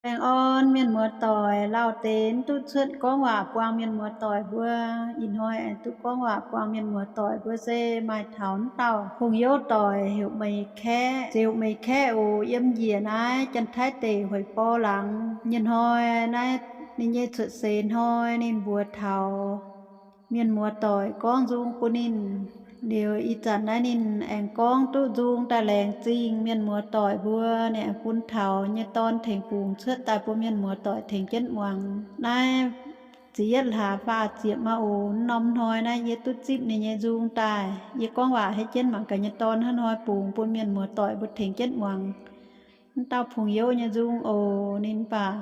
Baengh orn mienh muoz-doic, lauh deix mv duqv cuotv gorngv waac buang mienh muoz-doic mbuo. Ih hnoi aengx duqv gorngv waac buang mienh muoz-doic mbuo se maaih taux mv dauh hungh-youz doic heuc Meih Kaeqv, Ziouc Meih Kaeqv oc, yiem njiec naaiv Janx-Taiv deic Hueix Bor laangz. Nyei hnoi naaiv ninh nyei cuotv seix hnoi ninh mbuox taux mienh muoz-doic gorngv nzung bun ninh. Liuz ih zanc naaiv ninh aengx gorngv duqv nzung daaih laengz zingh mienh muoz-doic mbuo. Ninh aengx bun taux nyei dorn tengx bungx cuotv daaih bun mienh muoz-doic tengx jienv muangx. Naaiv ziepc yietv hlaax faah ziepc maiv oc. Norm hnoi naaiv yie duqv zipv ninh nyei nzung daaih. Yie gorngv waac hei jienv mangc gaax nyei dorn hnangv hnoi bungx bun mienh muoz-doic mbuo tengx jienv muangx. Mv dauh pungh youv nyei nzung oc. Ninh mv baac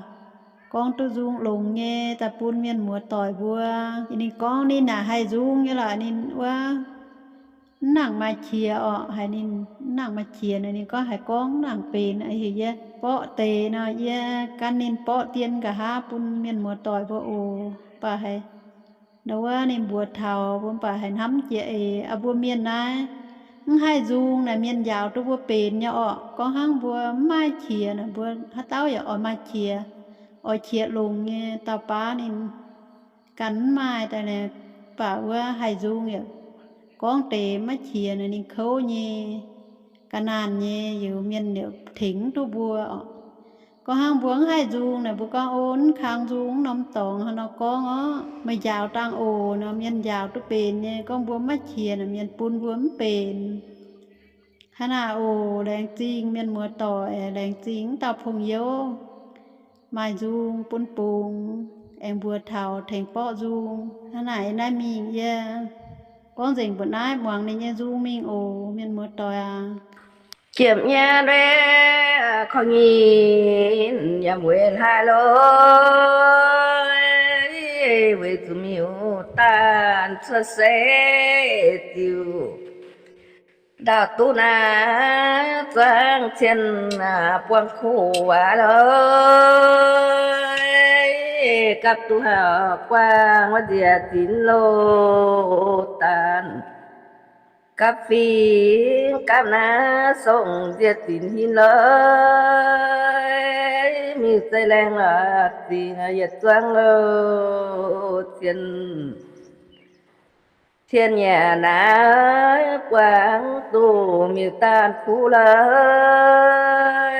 gorngv duqv nzung longx nyei daaih bun mienh muoz-doic mbuo. Ninh gorngv ninh naaic haih nzung nyei lorqc, ninh wuov mv nangc maaih qiex orqc. Haiz ninh mv nangc maaih qiex nor, ninh gorngv haiz gorngv mv nangc benx. Heuc yie borqv deix nor, yie gan ninh borqv dien nqa'haav bun mienh muoz-doic mbuo oc. Mv baac haiz ndau wuov ninh mbuox taux mbuo, mv baac haiz hnamv jiex eix. Aa, mbuo mienh naaiv mv haih nzung naaic, mienh njaaux duqv mbuo benx nyei orqc. Gorngv hnangv mbuo mv maaih qiex naaic, mbuo haaix dauh yaac oix maaih qiex, oix qiex longx nyei. Dauh baav ninh ganh mv maaih daaih naaic, mv baac wuov haih nzung yaac gorngv deix maiv qiex naaic, ninh kouv nyei, ga'naanh nyei, liuz mienh yaac tengx mv duqv mbuo orqc. Gorngv hnangv mbuo mv haih nzung naaic, mbuo gorngv, O, mv kang nzung, mv norm dorngx hnangv nor gorngv orqc. Meih njaaux dangh oc nor, mienh njaaux duqv benx nyei. Gorngv mbuo maiv qiex naaic, mienh bun mbuo mv benx. Hnangv naaic oc. Laengz zingh mienh muoz-doic, laengz zingh mv dauh pongx-youz maaih nzung bun bungx, aengx mbuox taux tengx borqv nzung. Hnangv naaic naaiv mingh yie gorngv nzengc mbuoqc naaiv, muangx ninh nyei nzung mingh oc, mienh muoz-doic aac. Jiem nyei nduov korv nyim yaac weic hlaax lorqc, weic zuqc miuc-daanh cuotv seix ziux ndaauv duqv naaiv zuangx cien buangh kuv waac lorqc, gapv duqv hauv buangh wuov nziex zinx loz-daanh, gapv fingx gapv naaiv songh nziex zinx hinv lorqc, miuc-zeiv laengz lorqc zingx yietc zuangx loz-cien. Cien nyanc naaiv buangh duqv miuc-daanh kuv lorqc,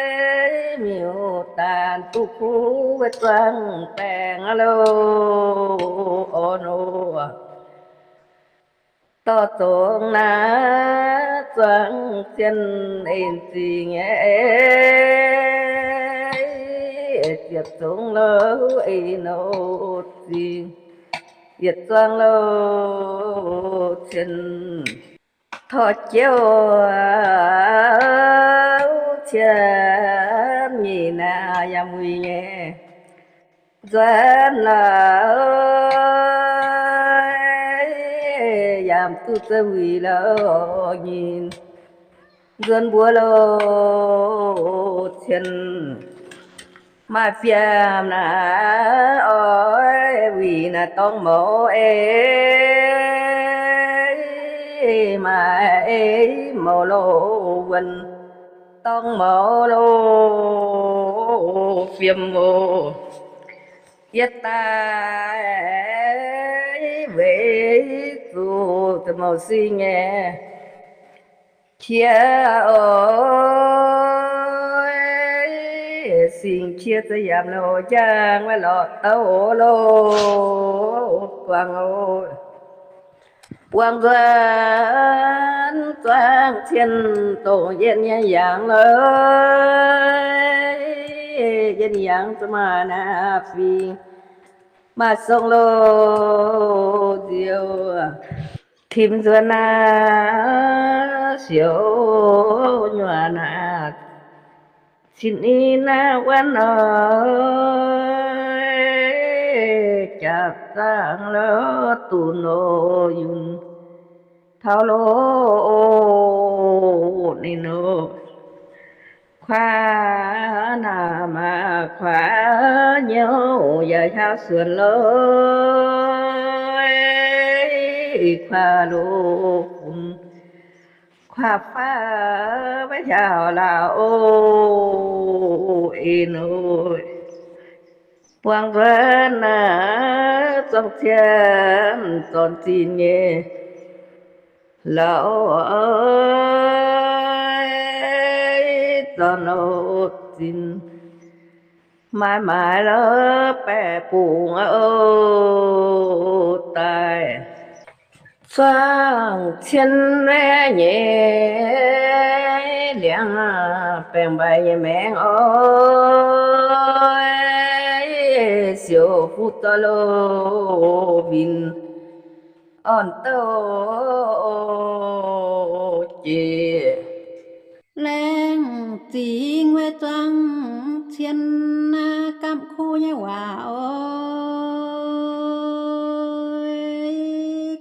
miuc-daanh duqv kuv wuov zuangx baengh loh orn oc. Dorh zongx naaiv zuangx cien en zingx, ziepc zungv loz en oc zingx, yietc zuangx loz cien. Torh jouv cien nyeic naaiv yaac wuic nyei nzuonx lorqc, yaac duqv zouv wuic lorqc nyei nzuonx mbuo loz-cien. Maaih fiem naaiv oix wuic naaiv dorngx mouz ei, maaih ei mouz loz wuonx dorngx mouz loz fiem oc. Yietv daaih weic zuqc da'mouz sing nyei qiex oc, sing qiex za'yamh loz njang maiv lorqc douv oc loz buangh oc. Buangh nzuonx zuangx cien dongh yietv nyei yangh loz, yietv nyei yangh zuqc maaih naaiv fingx maaih song loz nziouv, tim nzuonx naaiv siouc nyuoqc naaiv cin ninh naaiv wuonv oc, japc zaangv loz duqv nor yungz taux loz ninh oc. Kuaav naaic maaih kuaav nyouv yaac hiaauv suonc loz, kuaav loz fun, kuaav faav maiv hiaauh lauh oc en oc. Buangh nzuonx naaiv zuangx cien zornc zinh nyei lauh, zornc zinh maaih maaiz lorz baeqc bungx daaih. Zuangx cien nyei liangx baengc mbaaix nyei maengx oc, siouc fuqv zoih loz-win orn douh jiex. Laengz zingh weic zuangx cien naaiv gamh kuv nyei waac oc,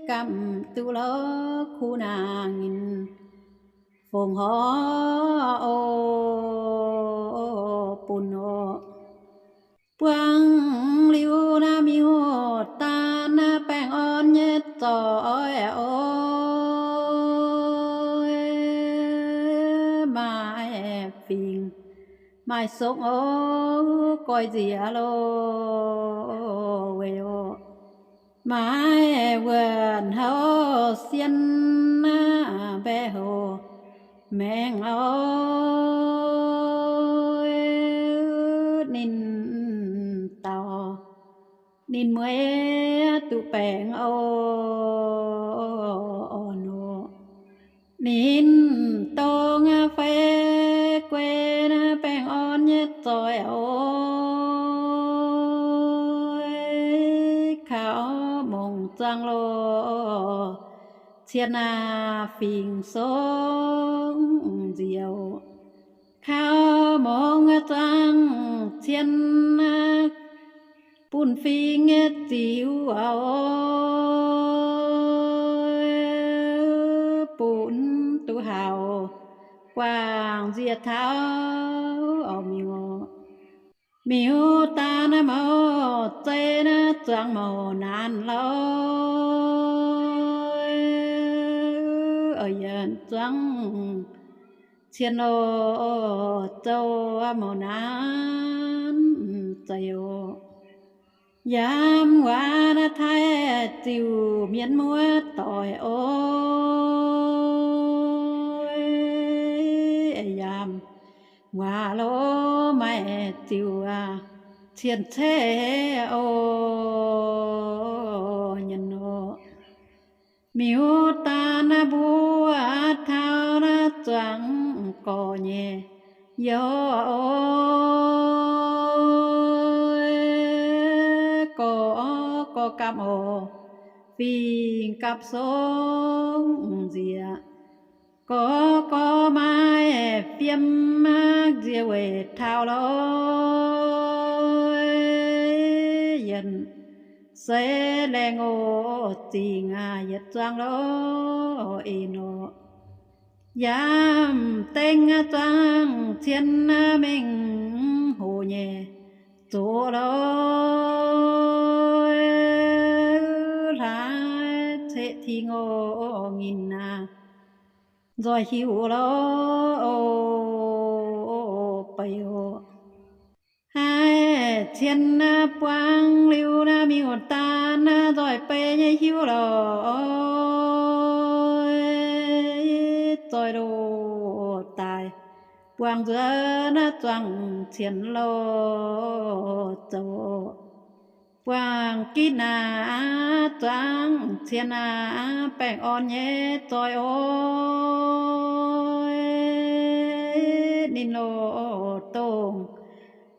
gamh duqv lorz kuv naaic nyinh fongc horc oc, bun oc. Buangh liuz naaiv miuc-daan naaiv baengh orn nyei zoih oc, maaih fingx maaih sokv oc, goiv nziex loh weic oc. Maaih wuonh hauv sien naaiv mbaeqc hoc maengx oc, ninh daux ninh mueiz duqv baengc oc, orn oc. Ninh dongh fei guei naaiv baengh orn nyei zoih oc, kaux mongc zuangx loh cien aac fingx sokv nziex, kaux mongc zuangx cien aac bun fingx nyei ziux oc, bun duqv haux guangc nziex taux oc, miuc, miuc-daan naaiv mouc zeiv naaiv zuangx mouc naanc loh, yietc zuangx cien loh, zoux mouc naanc zeiv oc. Yaac waac naaiv taaih ziux mienh muoz doic oc, yaac waac loh maaih ziux cien-ceqv oc, nyanc oc. Miuc-daan naaiv mbuo taux naaiv zuangx gorx nyei youh oc, gorx gorx gapv oc, fingx gapv sokv nziex, gorx gorx maaih fiem maakv nziex weic taux loh, yietc seix laengz oc, zingh aac yietc zuangx loh, en oc. Yaac dengv zuangx cien mengh hoc nyei zoqc loh, hlaaix ceqv ting oc, nginh aac nzoih hiuv loh, beiv oc. Haiz cien buangv liuz naaiv miuc-daan naaiv nzoih beiv nyei hiuv loh, zoih loh daaih buangh nzuonx naaiv zuangx cien loh zoux. Buangh gitv naaiv zuangx cien aac baengh orn nyei zoih oc, ninh loh dongh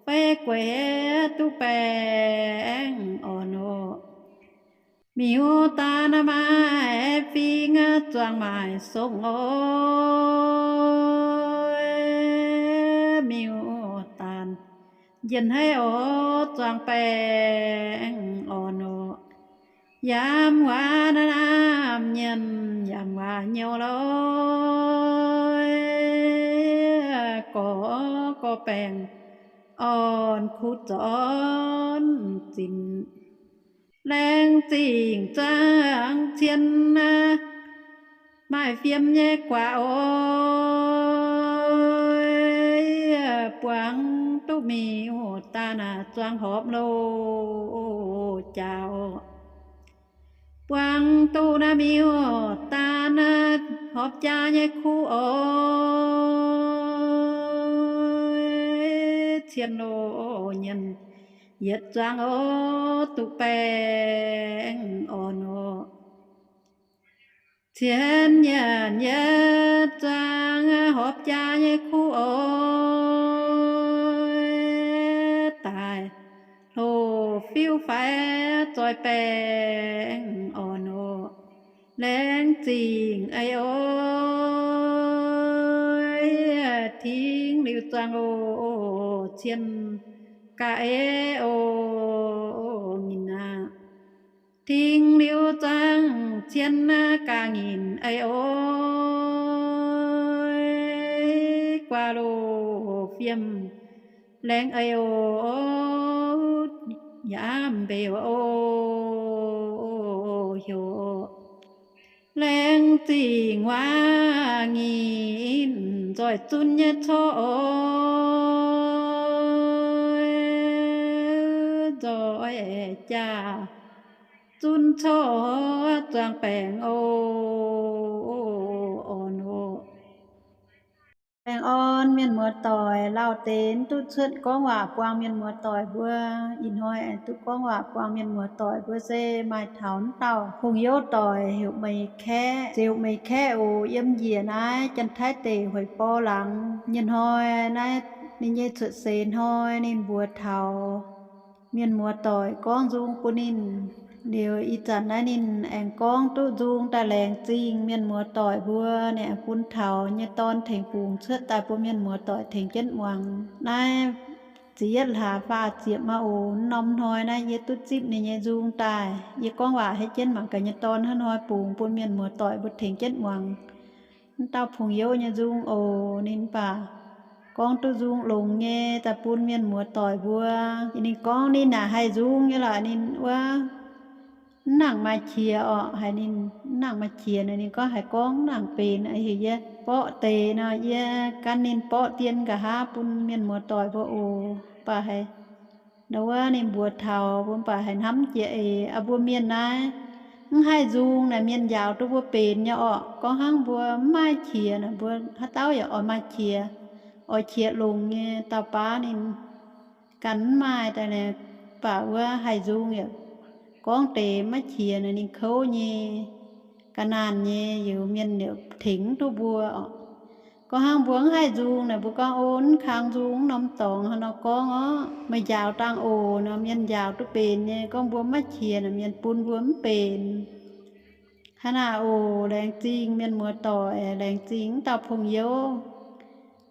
fei gueix duqv baengh orn oc. Miuc-daan naaiv maaih fingx zuangx maaih sokv oc, miuc-daan njien-heiv oc, zuangx baengh orn oc. Yaac waac naaiv naamh nyiemc, yaac waac nyouz loh, gorx gorx baengh orn kuv zornc zinc. Laengz zingh zuangx cien aac, maaih fiem nyei guaax oc, buangv Miuc-daan zuangx horpc loz-jaax, buangh duqv naaiv miuc-daan horpc jaa nyei kuv oc. Cien loz nyienz yietc zuangx oc, duqv baengh orn oc. Cien nyanc yietc zuangx horpc jaa nyei kuv oc, daaih hlo fiuv faix zoih baengh orn oc. Laengz zingh ei oc, tingx liuz zuangx oc, cien ga'eix oc, nyinc aqv. Tingx liuz zuangx cien ga'nyinc ei oc, guaax loz fiem laengz ei oc, yaac mbenc oc, heuc laengz zingh waac nyinc nzoih zunv nyei coqv oc, nzoih jaa zunv coqv zuangx baengh oc, orn oc. Baengh orn mienh muoz-doic, lauh deix duqv cuotv gorngv waac buang mienh muoz-doic mbuo. Ih hnoi aengx duqv gorngv waac buang mienh muoz-doic mbuo se maaih taux naaiv dauh hungh youv doic heuc Meih Kaeqv, Ziouc Meih Kaeqv oc, yiem njiec naaiv Janx-Taiv deic-hueic borv laangz nyei hnoi naaiv, ninh nyei cuotv seix hnoi ninh mbuox taux mienh muoz-doic gorngv nzung bun ninh. Liuz ih zanc naaiv ninh aengx gorngv duqv nzung daaih laengz zingh mienh muoz-doic mbuo. Ninh aengx bun taux nyei dorn tengx fungx cuotv daaih bun mienh muoz-doic tengx jienv muangx. Naaiv ziepc yietv hlaax faah ziepc maaih oc, norm hnoi naaiv yie duqv zipv ninh nyei nzung daaih. Yie gorngv waac hietv jienv mangc gaax nyei dorn hnangv hnoi bungx bun mienh muoz-doic mbuo tengx jienv muangx. Naaiv dauh hungh youv nyei nzung oc, ninh mv baac gorngv duqv nzung longx nyei daaih bun mienh muoz-doic mbuo. Ninh gorngv ninh naaic haih nzung nyei lorqc, ninh wuov mv nangc maaih qiex orqc. Haiz ninh mv nangc maaih qiex nor, ninh gorngv haiz gorngv mv nangc benx. Heuc yie borqv deix nor, yie gan ninh borqv dien nqa'haav bun mienh muoz-doic mbuo oc. Mv baac haiz nor wuov ninh mbuox taux mbuo, mv baac haiz hnamv jiex eix, aa, mbuo mienh naaiv mv haih nzung naaic, mienh njaaux duqv mbuo benx nyei orqc. Gorngv hnangv mbuo mv maaih qiex naaic, mbuo haaix dauh yaac oix maaih qiex, oix qiex longx nyei. Dauh baav ninh ganh mv maaih daaih, mv baac wuov haih nzung yaac gorngv deix maiv qiex naaic, ninh kouv nyei, ga'naanh nyei, youz mienh yaac tengx mv duqv mbuo orqc. Gorngv hnangv mbuo mv haih nzung naaic, mbuo gorngv, o, mv kang nzung, mv norm dorngx hnangv nor gorngv orqc. Meih njaaux dangh oc nor, mienh njaaux duqv benx nyei. Gorngv mbuo maiv qiex naaic, mienh bun mbuo mv benx. Hnangv naaic oc. Laengz zingh mienh muoz-doic, laengz zingh mv dauh pong youv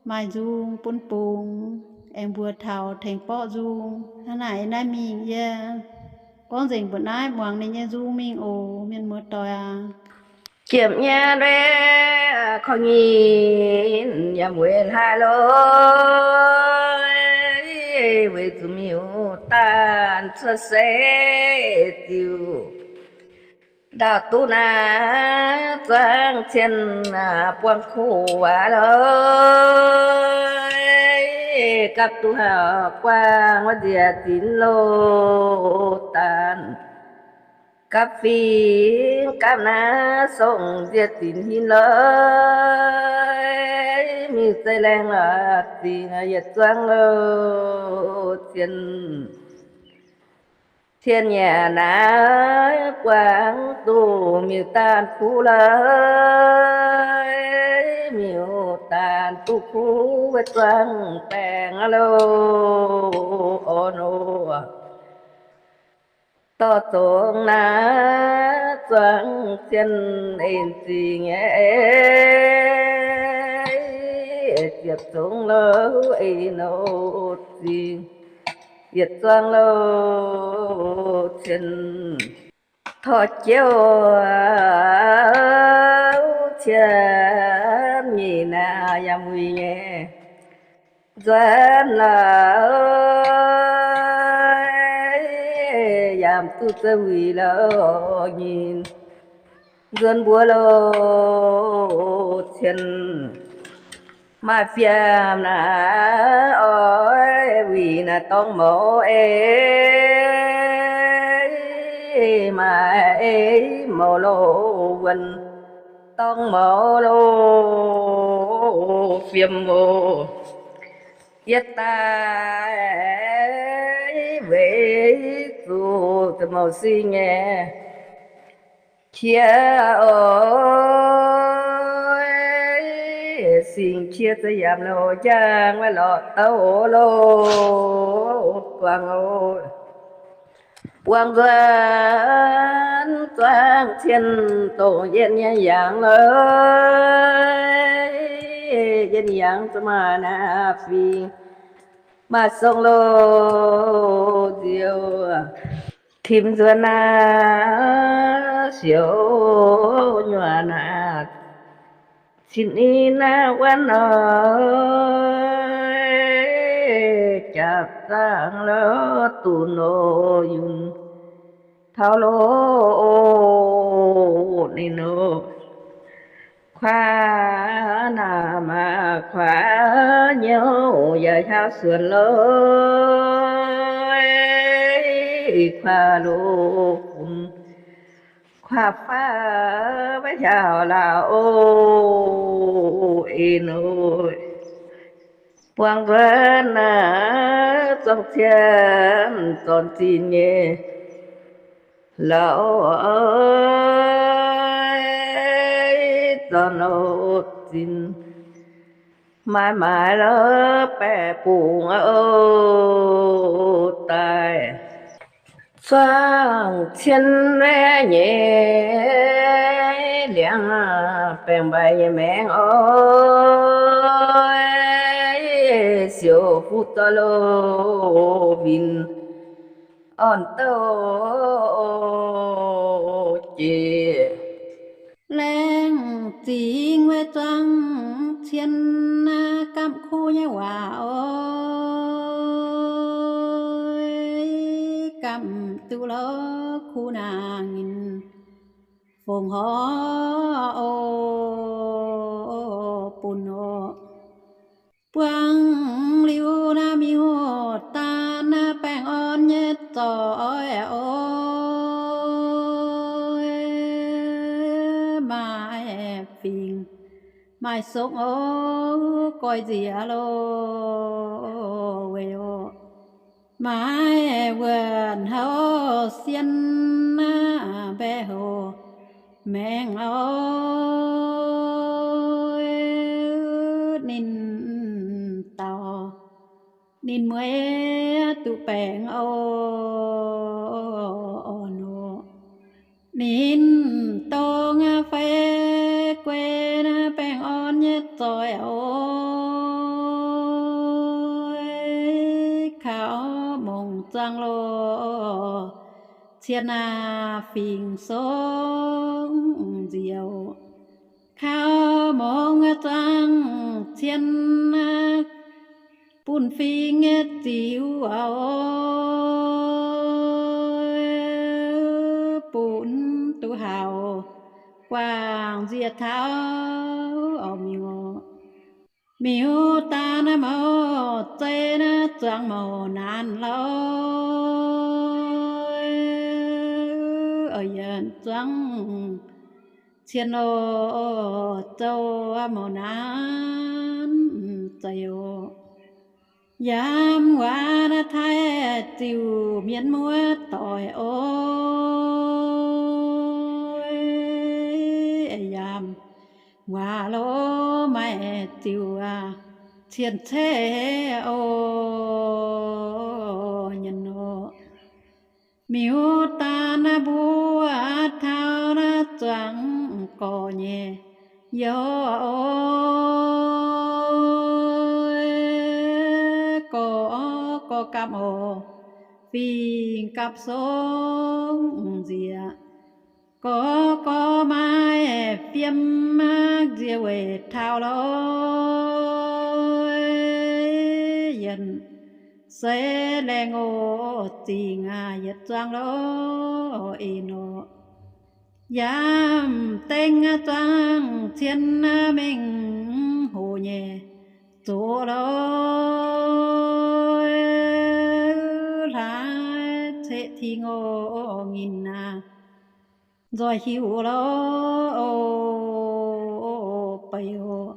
maaih nzung bun bungx, aengx mbuox taux tengx borqv nzung. Hnangv naaic naaiv mingh yie gorngv nzengc mbuoqc naaiv, muangx ninh nyei nzung mingh oc, mienh muoz-doic aac. Ziepc nyeic nduov korv nyinc yaac weic haaix lorqc, weic zuqc miuc-daanh cuotv seix ziouc ndaauh duqv naaiv zuangx cien buangh kuv waac lorqc. Gapv duqv haaix buangh wuov nziex zinx loz daanh, gapv fingx gapv naaiv songc nziex zinx hinc lorqc. Mingh zeiv laengh lorqc, zingh yietc zuangx loz cien. Cien nyanc naaiv buangh duqv miuc-daanh kuv lorqc, miuc-daanh duqv kuv wuov zuangx baengh loh orn oc. Dorh zongx naaiv zuangx cien en zingh nyei, ziepc zungv loz en oc zingh yietc zuangx loz cien. Torh jiouv cien nyeic naaic yaac muic nyei. Nzuonx lorqc, yaac duqv zouv wuic lorqc nyei. Nzuonx mbuox loh cien, Maaih fiem naaiv oix wuic naaiv dorngx mouz ei, maaih ei mouz loz wuonh, dorngx mouz loz fiem oc. Yie daaih weic zuqc mouz sing nyei qiex oc, sing qiex za'yamh loz njang maiv lorqc douv oc loz buangh oc. Buangh nzuonx zuangx cien dongh yienh nyei yangh loz, yienh yangh zuqc maaih naaiv fingx maaih song loz nziouv, tim nzuonx naaiv siouc nyuoqc naaiv cin i naaiv wuonv oc, jaax zaangc loz duqv nor yunc taux loz ninh oc. Kuaav naaic maaih kuaav nyouv yaac hiaauv suonc loz, kuaav loz funx kuaav faav maiv hiaauh lauh oc. Ih noic buangh nzuonx naaiv zuangx cien zornc zinh nyei lauh, zornc oc zinh maaih maaiz lorz baeqc bungx oc daaih. Zuangx cien nyei liangx baengc mbaih nyei maengx oc, siouc fuqv zorqv loz winh orn douh jiex. Laengz zingh weic zuangx cien naaiv gamh kuv nyei waac oc, gamh duqv lorz kuv naaic nyinh fongc horc oc, bun oc. Buangh liuz naaiv miuc-daan naaiv baengh orn nyei zoih oc, maaih fingx maaih song oc, goiv nziex loz weic oc. Maaih wuonh houv sien naaiv mbaeqc houc maengx oc, ninh dauh ninh mueiz duqv baengh oc, orn oc. Ninh dongh fai guei naaiv baengh orn nyei zoih oc, kaux mongh zuangx loz cien naaiv fingx song nzioux, kaux mongh zuangx cien naaiv bun fingx nyei ziux oc, bun duqv haux guangc nziex taux oc miuc. Miuc-daan naaiv mouc zeiv naaiv zuangx mouc naanc loz, yietc zuangx cien loz zouv mouc naanc zeiv oc. Yaac waac naaiv taaih ziux mienh muoz doic oc, yaac waac loz maaih ziux cien-ceqv oc, nyanc oc. Miuc-daan naaiv mbuo taux naaiv zuangx gorx nyei youh oc, gorx, gorx gapv oc, fingx gapv song nziex, gorx, gorx maaih fiem nziex weic taux loz, yietc seix laengz oc zingh aac yietc zuangx loz en oc. Yaac dengv zuangx cien mengh hoc nyei zoqc lorqc, hlaax ceqv ting oc, nginh aac, nzoih hiuv lorqc, beiv oc.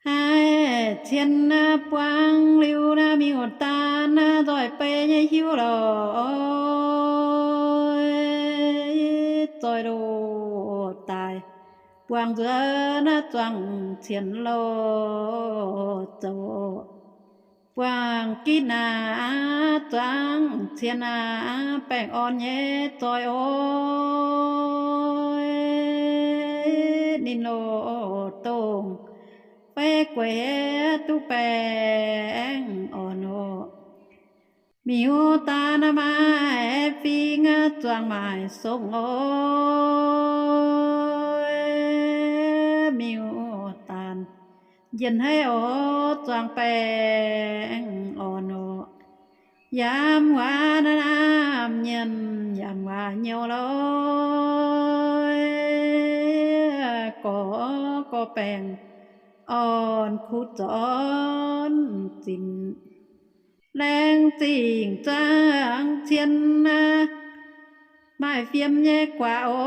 Haiz cien buang liuz naaiv, miuc-daan nzoih beiv nyei hiuv lorqc, zoih loz-daaih buangh nzuonx naaiv zuangx cien loz-zoux. Buangh gitv naaiv zuangx cien aac, baengh orn nyei zoih oc. Ninh loz-dongh fei gueix duqv baengh orn oc. Miuc-daan maaih fing zuangx maaic song oc. Miuc-daan njien haiv oc, zuangx baengh orn oc. Yaac waac naaiv naamh nyiemc, yaac waac nyouz lorqc, gorx gorx baengh orn kuv zornv zinc. Laengz zingh zuangx cien aac, maaih fiem nyei guaax oc.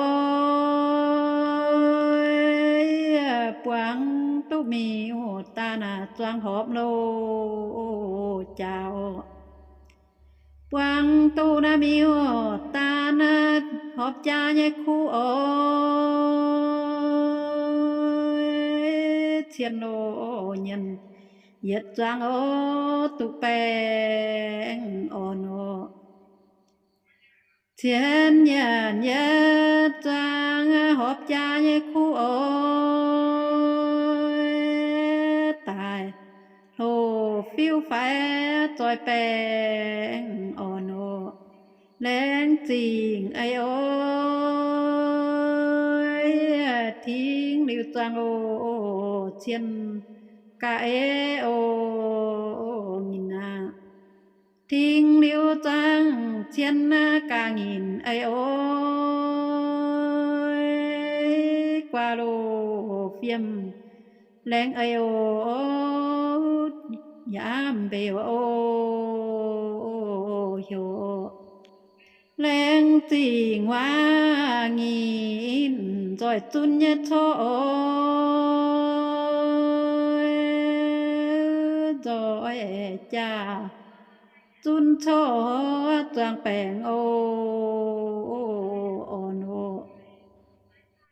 Buangv duqv miuc-daan aac, zuangx horpc loz-jaa oc. Buangv duqv naaiv miuc-daan aac, horpc jaa nyei kuv oc. Cien loz-nyienx yietc zuangx oc, duqv baengh orn oc. Cien nyanc yietc zuangx horpc jaa nyei kuv oc. Daaih hlo fiuv-faix zoih baengh orn oc. Laengz zingh ei oc. Tingx liuz zuangx oc, cien ga'eiv oc, nginh aac. Tingx liuz zuangx cien aac, ga'nginh ei oc. Guaax loz fiem laengz ei oc. Yaac mbeix oc, heuc oc. Laengz zingh waac nginh nzoih zunv nyei corc oc. Nzoih jaa zunv corc zuangx baengh oc.